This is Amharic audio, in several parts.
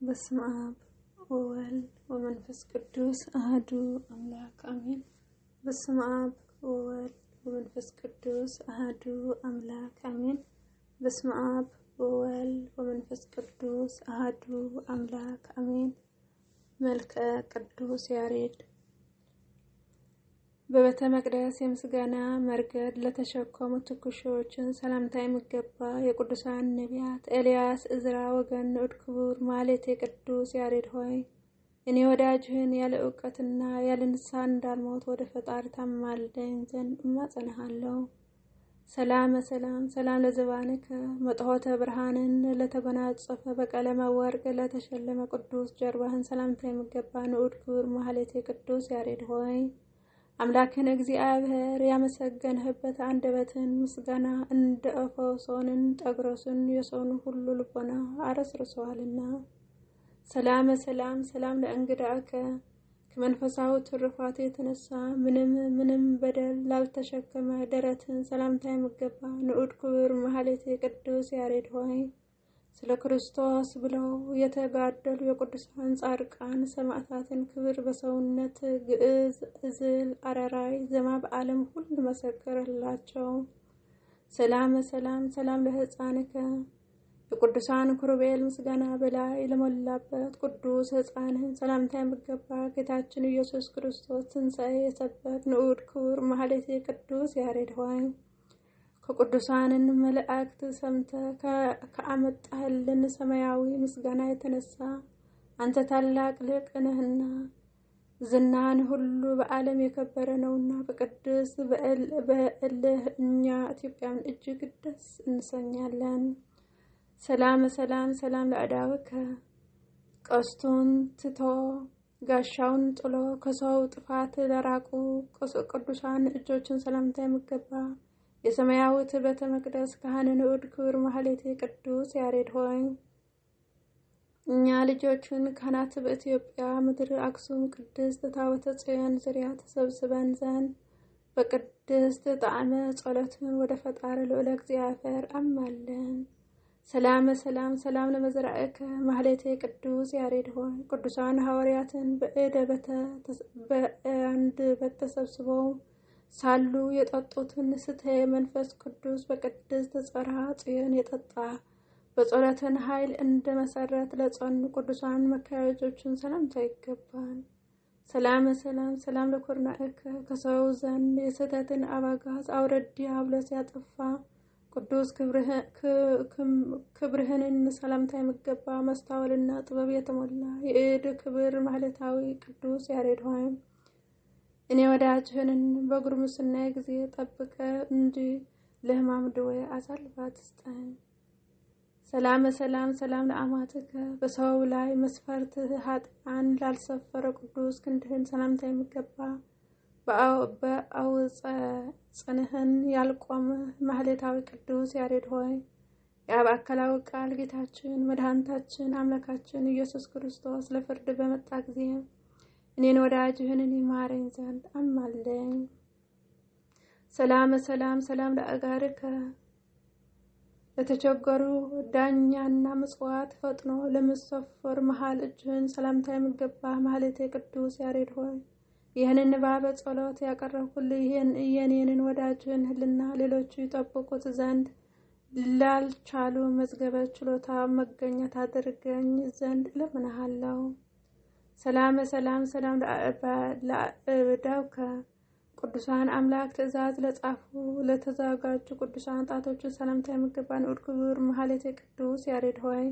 በስመ አብ ወወልድ ወመንፈስ ቅዱስ አህዱ አምላክ አሜን። በስመ አብ ወወልድ ወመንፈስ ቅዱስ አህዱ አምላክ አሜን። በስመ አብ ወወልድ ወመንፈስ ቅዱስ አህዱ አምላክ አሜን። መልከ ቅዱስ ያሬድ። በቤተ መቅደስ የምስጋና መርገድ ለተሸከሙ ትኩሾችን ሰላምታ የሚገባ የቅዱሳን ነቢያት ኤልያስ፣ እዝራ ወገን ንዑድ ክቡር ማኅሌተ ቅዱስ ያሬድ ሆይ፣ እኔ ወዳጅህን ያለ እውቀትና ያለ ንስሐ እንዳልሞት ወደ ፈጣሪ ታማልደኝ ዘንድ እማጸንሃለሁ። ሰላም ሰላም ሰላም ለዘባንከ መጥሖተ ብርሃንን ለተጎናጸፈ በቀለመ ወርቅ ለተሸለመ ቅዱስ ጀርባህን ሰላምታ የሚገባ ንዑድ ክቡር ማኅሌተ ቅዱስ ያሬድ ሆይ፣ አምላክን እግዚአብሔር ያመሰገንህበት አንደበትን ምስጋና እንደ ኤፌሶንን ጠግሮስን የሰውን ሁሉ ልቦና አረስርሰዋልና። ሰላም ሰላም ሰላም ለእንግዳከ ከመንፈሳዊ ትሩፋት የተነሳ ምንም ምንም በደል ላልተሸከመ ደረትን ሰላምታ የሚገባ ንዑድ ክቡር ማኅሌተ ቅዱስ ያሬድ ሆይ፣ ስለ ክርስቶስ ብለው የተጋደሉ የቅዱሳን ጻድቃን ሰማዕታትን ክብር በሰውነት ግዕዝ፣ እዝል፣ አረራይ ዜማ በዓለም ሁሉ መሰከረላቸው። ሰላም ሰላም ሰላም ለሕፃንከ የቅዱሳን ኩሩቤል ምስጋና በላይ ለሞላበት ቅዱስ ሕፃንህን ሰላምታ የሚገባ ጌታችን ኢየሱስ ክርስቶስ ትንሣኤ የሰበክ ንዑድ ክቡር ማኅሌተ ቅዱስ ያሬድ ሆይ፣ ከቅዱሳንን መላእክት ሰምተ ከአመጣህልን ሰማያዊ ምስጋና የተነሳ አንተ ታላቅ ሊቅ ነህና ዝናን ሁሉ በዓለም የከበረ ነውና በቅዱስ በእልህ እኛ ኢትዮጵያን እጅግ ደስ እንሰኛለን። ሰላም ሰላም ሰላም ለአዳውከ ቀስቱን ትቶ ጋሻውን ጥሎ ከሰው ጥፋት ለራቁ ቅዱሳን እጆችን ሰላምታ የሚገባ የሰማያዊት ቤተ መቅደስ ካህን ንዑድ ክቡር ማኅሌተ ቅዱስ ያሬድ ሆይ፣ እኛ ልጆችን ካህናት በኢትዮጵያ ምድር አክሱም ቅድስት ታቦተ ጽዮን ዙሪያ ተሰብስበን ዘንድ በቅድስት ጣዕመ ጸሎትን ወደ ፈጣሪ ልዑለ እግዚአብሔር አማለን። ሰላም ሰላም ሰላም ለመዝራእከ ማኅሌተ ቅዱስ ያሬድ ሆይ፣ ቅዱሳን ሐዋርያትን በአንድ በት ተሰብስበው ሳሉ የጠጡትን ስተ መንፈስ ቅዱስ በቅድስት ጽርሐ ጽዮን የጠጣ በጸሎትን ኃይል እንደ መሰረት ለጸኑ ቅዱሳን መካያጆችን ሰላምታ ይገባል። ሰላም ሰላም ሰላም ለኮርናእከ ከሰው ዘንድ የስህተትን አባጋዝ አውረድ ዲያብሎስ ያጠፋ ቅዱስ ክብርህንን ሰላምታ የሚገባ ማስተዋልና ጥበብ የተሞላ የእድ ክብር ማኅሌታዊ ቅዱስ ያሬድ ሆይ፣ እኔ ወዳጅህንን በጉርምስና ጊዜ ጠብቀ እንጂ ለሕማም ደዌ አሳልፋ አትስጠኝ። ሰላም ሰላም ሰላም ለአማትከ በሰው ላይ መስፈርት ኃጥአን ላልሰፈረ ቅዱስ ክንድህን ሰላምታ የሚገባ በአውፀ ጽንህን ያልቆመ ማኅሌታዊ ቅዱስ ያሬድ ሆይ፣ የአብ አካላዊ ቃል ጌታችን መድኃኒታችን አምላካችን ኢየሱስ ክርስቶስ ለፍርድ በመጣ ጊዜ እኔን ወዳጅህንን ይማረኝ ዘንድ አማለኝ። ሰላም ሰላም ሰላም ለአጋርከ ለተቸገሩ ዳኛና ምጽዋት ፈጥኖ ለምሰፈር መሃል እጅህን ሰላምታ የሚገባ ማኅሌተ ቅዱስ ያሬድ ሆይ፣ ይህንን ንባበ ጸሎት ያቀረብኩልህ ይህን የኔንን ወዳጅህን ሕልና ሌሎቹ ይጠብቁት ዘንድ ላልቻሉ መዝገበ ችሎታ መገኘት አድርገኝ ዘንድ እለምንሃለሁ። ሰላም ሰላም ሰላም ለአእዳውከ ቅዱሳን አምላክ ትእዛዝ ለጻፉ ለተዘጋጁ ቅዱሳን ጣቶችን ሰላምታ የሚገባ ንዑድ ክቡር ማኅሌተ ቅዱስ ያሬድ ሆይ፣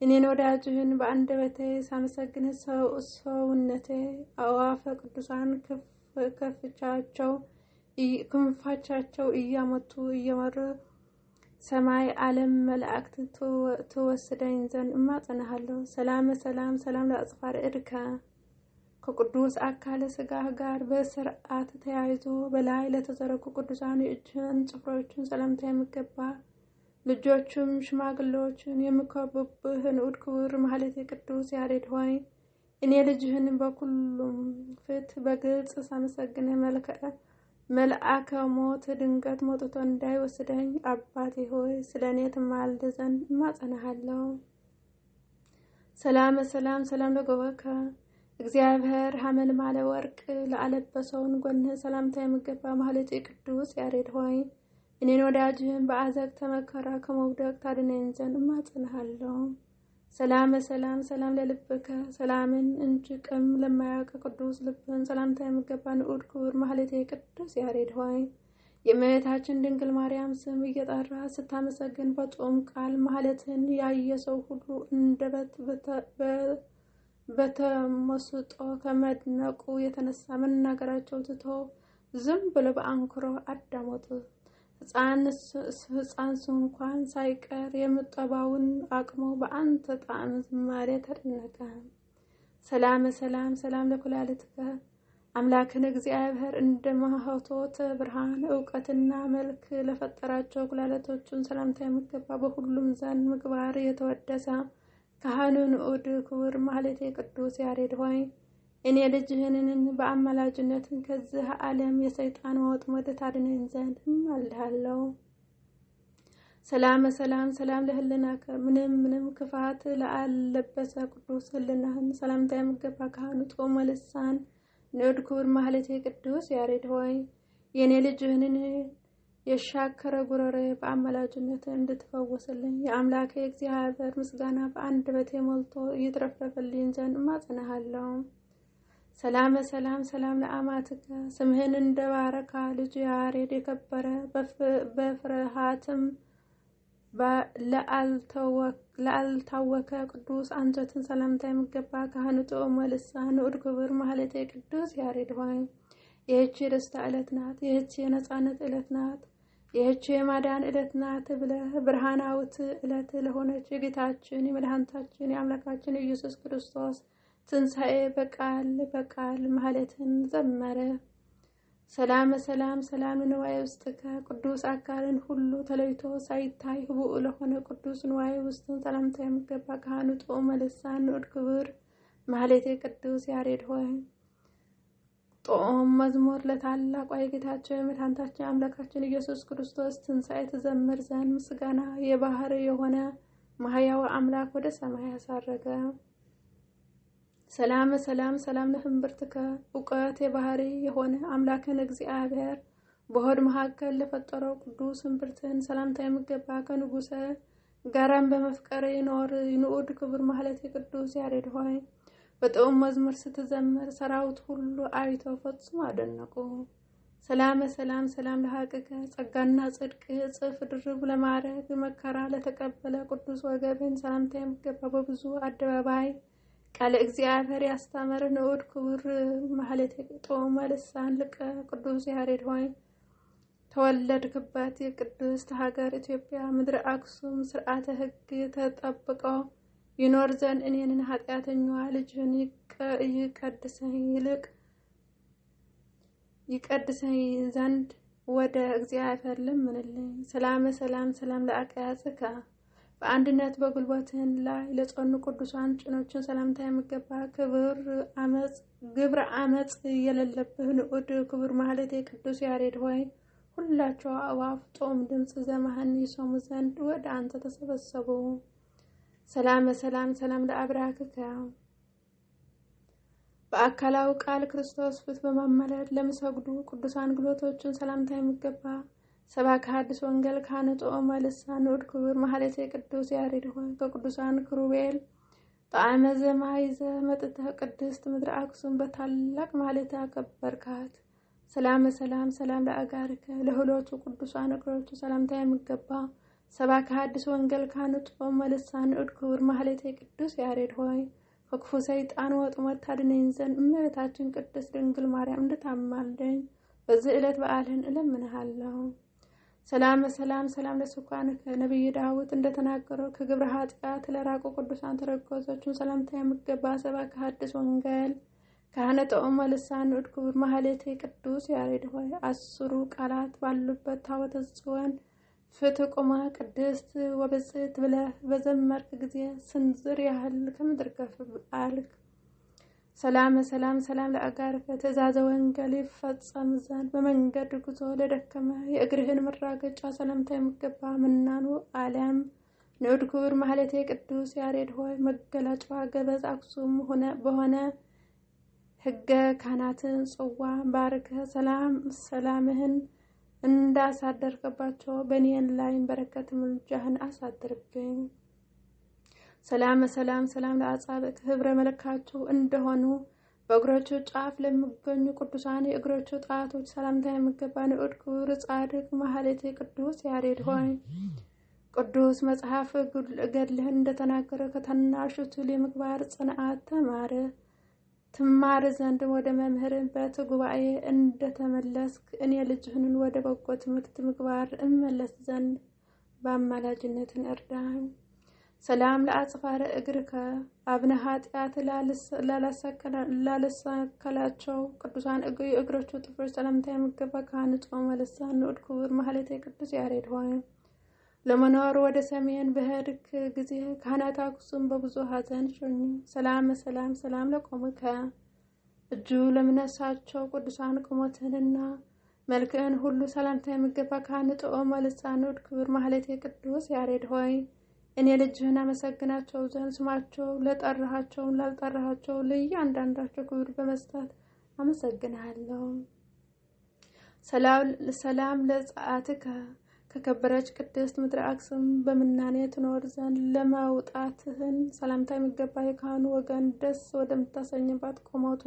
እኔን ወዳጅህን በአንደበቴ ሳመሰግንህ ሰውነቴ አዕዋፈ ቅዱሳን ከፍቻቸው ክንፋቻቸው እያመቱ እየመሩ ሰማይ ዓለም መላእክት ትወስደኝ ዘንድ እማጸንሃለሁ። ሰላም ሰላም ሰላም ለአጽፋር እድከ ከቅዱስ አካለ ስጋህ ጋር በስርዓት ተያይዞ በላይ ለተዘረጉ ቅዱሳን የእጅህን ጽፍሮችን ሰላምታ የሚገባ ልጆቹም ሽማግሌዎችን የሚከቡብህ ንዑድ ክቡር ማኅሌተ ቅዱስ ያሬድ ሆይ፣ እኔ ልጅህን በኩሉም ፊት በግልጽ ሳመሰግንህ መልአከ ሞት ድንገት መጥቶ እንዳይወስደኝ አባቴ ሆይ ስለ እኔ ትማልድ ዘንድ እማጸንሃለሁ። ሰላም ሰላም ሰላም ለጎበከ እግዚአብሔር ሐመልማለ ወርቅ ለአለበሰውን ጎንህን ሰላምታ የሚገባ ማህሌቴ ቅዱስ ያሬድ ሆይ እኔን ወዳጅህን በአዘቅተ መከራ ከመውደቅ ታድነኝ ዘንድ እማጸንሃለሁ። ሰላም ሰላም ሰላም ለልብከ ሰላምን እንጂ ቅም ለማያውቅ ቅዱስ ልብህን ሰላምታ የሚገባ ንዑድ ክቡር ማህሌቴ ቅዱስ ያሬድ ሆይ የእመቤታችን ድንግል ማርያም ስም እየጠራ ስታመሰግን በጾም ቃል ማህሌትህን ያየ ሰው ሁሉ አንደበት በተመስጦ ከመድነቁ የተነሳ መናገራቸው ትቶ ዝም ብሎ በአንክሮ አዳመጡ። ሕፃን ስንኳን ሳይቀር የምጠባውን አቅሞ በአንተ ጣዕም ዝማሬ ተደነቀ። ሰላም ሰላም ሰላም ለኩላሊትከ አምላክን እግዚአብሔር እንደ ማኅቶተ ብርሃን እውቀትና መልክ ለፈጠራቸው ኩላሊቶቹን ሰላምታ የሚገባ በሁሉም ዘንድ ምግባር የተወደሰ ካህኑ ንዑድ ክቡር ማህሌቴ ቅዱስ ያሬድ ሆይ እኔ ልጅህንን በአማላጅነትን ከዚህ ዓለም የሰይጣን ወጥመድ ታድነኝ ዘንድ እማልድሃለሁ። ሰላም ሰላም ሰላም ለህልናከ ምንም ምንም ክፋት ለአለበሰ ቅዱስ ህልናህን ሰላምታ የሚገባ ካህኑ ጦመ ልሳን ንዑድ ክቡር ማህሌቴ ቅዱስ ያሬድ ሆይ የእኔ ልጅህንን የሻከረ ጉሮሬ በአማላጅነት እንድትፈውስልኝ የአምላኬ እግዚአብሔር ምስጋና በአንደበቴ ሞልቶ እየተረፈረፈልኝ ዘንድ እማጸንሃለሁ። ሰላም ሰላም ሰላም ለአማትከ ስምህን እንደ ባረካ ልጅ ያሬድ የከበረ በፍርሃትም ለአልታወከ ቅዱስ አንጀትን ሰላምታ የሚገባ ካህኑ ጥዑመ ልሳን ንዑድ ክቡር ማህሌቴ ቅዱስ ያሬድ ሆይ ይህች የደስታ ዕለት ናት፣ ይህች የነጻነት ዕለት ናት፣ ይህች የማዳን ዕለት ናት ብለህ ብርሃናዊት ዕለት ለሆነች የጌታችን የመድኃኒታችን የአምላካችን ኢየሱስ ክርስቶስ ትንሣኤ በቃል በቃል ማህሌትን ዘመረ። ሰላም ሰላም ሰላም ንዋየ ውስጥከ ቅዱስ አካልን ሁሉ ተለይቶ ሳይታይ ህቡእ ለሆነ ቅዱስ ንዋየ ውስጥን ሰላምታ የሚገባ ካህኑ ጥዑመ ልሳን ንዑድ ክቡር ማህሌቴ ቅዱስ ያሬድ ሆይ ጦም መዝሙር ለታላቋ የጌታችን የመድኃኒታችን አምላካችን ኢየሱስ ክርስቶስ ትንሣኤ ትዘምር ዘንድ ምስጋና የባህር የሆነ ማህያዊ አምላክ ወደ ሰማይ ያሳረገ። ሰላም ሰላም ሰላም ለህንብርትከ እውቀት የባህሪ የሆነ አምላክን እግዚአብሔር በሆድ መካከል ለፈጠረው ቅዱስ ህንብርትህን ሰላምታ የሚገባ ከንጉሰ ጋራም በመፍቀር ይኖር ንዑድ ክቡር ማህሌቴ ቅዱስ ያሬድ ሆይ በጥዑም መዝሙር ስትዘምር ሰራዊት ሁሉ አይተው ፈጽሞ አደነቁ። ሰላም ሰላም ሰላም ለሐቅከ ጸጋና ጽድቅ እጽፍ ድርብ ለማድረግ መከራ ለተቀበለ ቅዱስ ወገብህን ሰላምታ የሚገባ በብዙ አደባባይ ቃለ እግዚአብሔር ያስተምር ንዑድ ክቡር ማህሌቴ ጥዑመ ልሳን ሊቀ ቅዱስ ያሬድ ሆይ ተወለድክባት የቅድስት ሀገር ኢትዮጵያ ምድረ አክሱም ስርዓተ ሕግ ተጠብቀው ይኖር ዘንድ እኔንን ኃጢአተኛዋ ልጅህን ይቀድሰኝ ይልቅ ይቀድሰኝ ዘንድ ወደ እግዚአብሔር ለምንልኝ። ሰላም ሰላም ሰላም ለአቅያጽከ በአንድነት በጉልበትህን ላይ ለጸኑ ቅዱሳን ጭኖችን ሰላምታ የሚገባ ክብር አመፅ ግብረ አመፅ የሌለብህ ንዑድ ክቡር ማህሌቴ ቅዱስ ያሬድ ሆይ ሁላቸው አእዋፍ ጦም ድምፅ ዘማህን ይሰሙ ዘንድ ወደ አንተ ተሰበሰቡ። ሰላም ሰላም ሰላም ለአብራክከ በአካላዊ ቃል ክርስቶስ ፊት በማማለድ ለሚሰግዱ ቅዱሳን ግሎቶችን ሰላምታ የሚገባ ሰባከ ሐዲስ ወንጌል ካህነ ጥዑመ ልሳን ንዑድ ክቡር ማህሌቴ ቅዱስ ያሬድ ሆይ ከቅዱሳን ክሩቤል ጣዕመ ዜማ ይዘህ መጥተህ ቅድስት ምድረ አክሱም በታላቅ ማህሌት አከበርካት። ሰላም ሰላም ሰላም ለአጋርከ ለሁለቱ ቅዱሳን እግሮቹ ሰላምታ የሚገባ ሰባከ ሐዲስ ወንጌል ካህነ ጥዑመ ልሳን ንዑድ ክቡር ማህሌቴ ቅዱስ ያሬድ ሆይ ከክፉ ሰይጣን ወጥመድ ታድነኝ ዘንድ እመቤታችን ቅድስት ድንግል ማርያም እንድታማልደኝ በዚህ ዕለት በዓልህን እለምንሃለሁ። ሰላም ሰላም ሰላም ለስኳንከ ነቢይ ዳዊት እንደተናገረው ከግብረ ኃጢአት ለራቁ ቅዱሳን ተረከዞቹን ሰላምታ የሚገባ ሰባከ ሐዲስ ወንጌል ካህነ ጥዑመ ልሳን ንዑድ ክቡር ማህሌቴ ቅዱስ ያሬድ ሆይ 10 ቃላት ባሉበት ታቦተ ጽዮን ፊት ቆመህ ቅድስት ወብፅዕት ብለህ በዘመርክ ጊዜ ስንዝር ያህል ከምድር ከፍ አልክ። ሰላም ሰላም ሰላም ለአጋርከ ትእዛዘ ወንጌል ይፈጸም ዘንድ በመንገድ ጉዞ ለደከመ የእግርህን መራገጫ ሰላምታ የሚገባ ምናኑ ዓለም ንዑድ ክቡር ማህሌቴ ቅዱስ ያሬድ ሆይ መገለጫዋ ገበዝ አክሱም በሆነ ሕገ ካህናትን ጽዋ ባርከ ሰላምህን እንዳሳደርክባቸው በእኔን ላይ በረከት ምልጃህን አሳድርብኝ። ሰላም ሰላም ሰላም ለአጻብዕ ህብረ መልካቸው እንደሆኑ በእግሮቹ ጫፍ ለሚገኙ ቅዱሳን የእግሮቹ ጣቶች ሰላምታ የሚገባ ንዑድ ክቡር ጻድቅ ማህሌቴ ቅዱስ ያሬድ ሆይ ቅዱስ መጽሐፍ ገድልህን እንደተናገረ ከታናሹ ትል የምግባር ጽንዓት ተማረ ትማር ዘንድ ወደ መምህርበት ጉባኤ እንደተመለስክ እኔ ልጅህንን ወደ በጎ ትምህርት ምግባር እመለስ ዘንድ በአማላጅነትን እርዳኝ። ሰላም ለአጽፋረ እግርከ አብነ ኃጢአት ላለሰከላቸው ቅዱሳን የእግሮቹ ጥፍሮች ሰላምታ የሚገባ ካህን ጾመ ልሳን ንዑድ ክቡር ማህሌተ ቅዱስ ያሬድ ሆይ ለመኖር ወደ ሰሜን በሄድክ ጊዜ ካህናት አክሱም በብዙ ሐዘን ሸኙ። ሰላም ሰላም ሰላም ለቆምከ እጁ ለምነሳቸው ቅዱሳን ቁመትህንና መልክህን ሁሉ ሰላምታ የሚገባ ካህን ጦመ ልሳን ንዑድ ክቡር ማህሌተ ቅዱስ ያሬድ ሆይ እኔ ልጅህን አመሰግናቸው ዘንድ ስማቸው ለጠራሃቸው ላልጠራሃቸው ለእያንዳንዳቸው ክብር በመስጠት አመሰግንሃለሁ። ሰላም ለጸአትከ ከከበረች ቅድስት ምድረ አክሱም በምናኔ ትኖር ዘንድ ለማውጣትህን ሰላምታ የሚገባ የካህኑ ወገን ደስ ወደምታሰኝባት ቁመቷ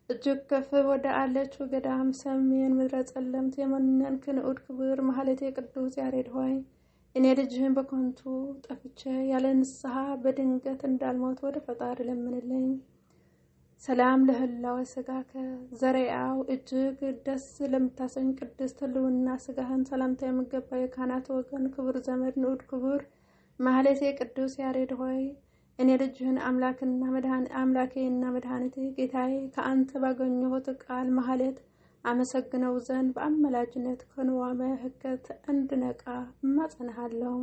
እጅግ ከፍ ወደ አለችው ገዳም ሰሜን ምድረ ጸለምት የመነንክ ንዑድ ክቡር ማህሌቴ ቅዱስ ያሬድ ሆይ እኔ ልጅህን በከንቱ ጠፍቼ ያለ ንስሐ በድንገት እንዳልሞት ወደ ፈጣሪ ለምንልኝ። ሰላም ለህላዌ ስጋከ ዘርአው እጅግ ደስ ለምታሰኝ ቅድስት ህልውና ስጋህን ሰላምታ የሚገባ የካህናት ወገን ክቡር ዘመድ ንዑድ ክቡር ማህሌቴ ቅዱስ ያሬድ ሆይ እኔ ልጅህን አምላኬና መድኃኒቴ ጌታዬ ከአንተ ባገኘሁት ቃል ማህሌት አመሰግነው ዘንድ በአመላጅነት ከንዋመ ህከት እንድነቃ እማጸንሃለሁ።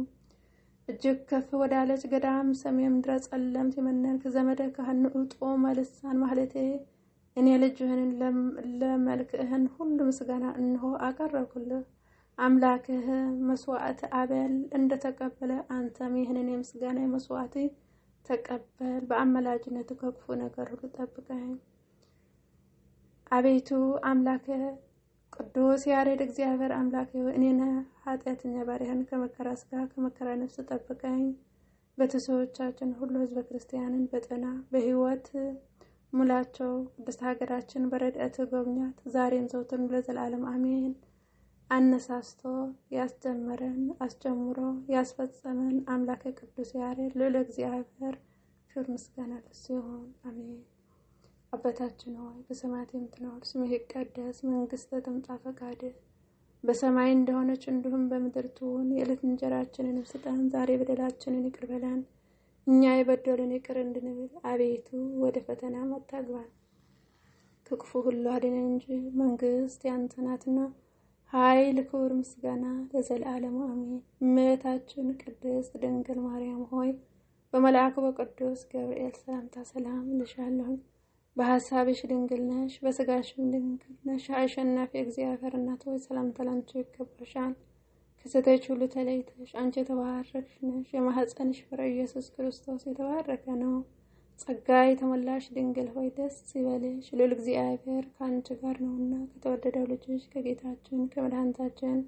እጅግ ከፍ ወዳለች ገዳም ሰሜን ምድረ ጸለምት የመነንክ ዘመደ ካህን ጦመ ልሳን ማህሌቴ እኔ ልጅህን ለመልክህን ሁሉ ምስጋና እንሆ አቀረብኩልህ። አምላክህ መስዋዕት አበል እንደተቀበለ አንተም ይህንን የምስጋና መስዋዕት ተቀበል። በአመላጅነት ከክፉ ነገር ሁሉ ጠብቀኝ። አቤቱ አምላክ ቅዱስ ያሬድ እግዚአብሔር አምላክ እኔን ኃጢአተኛ ባሪያህን ከመከራ ስጋ ከመከራ ነፍስ ጠብቀኝ። ቤተሰቦቻችን ሁሉ ህዝበ ክርስቲያንን በጤና በህይወት ሙላቸው። ቅድስት ሀገራችን በረድኤት ጎብኛት፣ ዛሬም ዘወትርም ለዘላለም አሜን። አነሳስቶ ያስጀመረን አስጀምሮ ያስፈጸመን አምላከ ቅዱስ ያሬድ ልዑል እግዚአብሔር ክብር ምስጋና ለእሱ ይሁን፣ አሜን። አባታችን ሆይ በሰማያት የምትኖር፣ ስምህ ይቀደስ፣ መንግስትህ ትምጣ፣ ፈቃድህ በሰማይ እንደሆነች እንዲሁም በምድር ትሁን። የዕለት እንጀራችንን ስጠን ዛሬ፣ በደላችንን ይቅር በለን እኛ የበደሉን ይቅር እንድንል፣ አቤቱ ወደ ፈተና አታግባን፣ ከክፉ ሁሉ አድነን እንጂ መንግስት ያንተ ናትና፣ ኃይል፣ ክብር፣ ምስጋና ለዘላለሙ አሜን። እመቤታችን ቅድስት ድንግል ማርያም ሆይ በመልአኩ በቅዱስ ገብርኤል ሰላምታ ሰላም እልሻለሁ። በሀሳብሽ ድንግል ነሽ፣ በስጋሽም ድንግል ነሽ። አሸናፊ እግዚአብሔር እናት ሆይ ሰላምታ ላንቺ ይገባሻል። ከሴቶች ሁሉ ተለይተሽ አንቺ የተባረክሽ ነሽ፣ የማኅፀንሽ ፍሬ ኢየሱስ ክርስቶስ የተባረከ ነው። ጸጋ የተሞላሽ ድንግል ሆይ ደስ ይበልሽ፣ ልዑል እግዚአብሔር ከአንቺ ጋር ነውና ከተወደደው ልጅሽ ከጌታችን ከመድኃኒታችን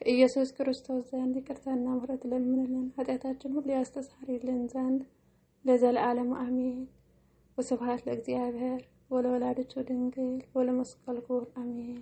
ከኢየሱስ ክርስቶስ ዘንድ ይቅርታና ምሕረት ለምንልን ኃጢአታችን ሁሉ ያስተሰርይልን ዘንድ ለዘለዓለም አሜን። ወስብሐት ለእግዚአብሔር ወለወላዲቱ ድንግል ወለመስቀሉ ክቡር አሜን።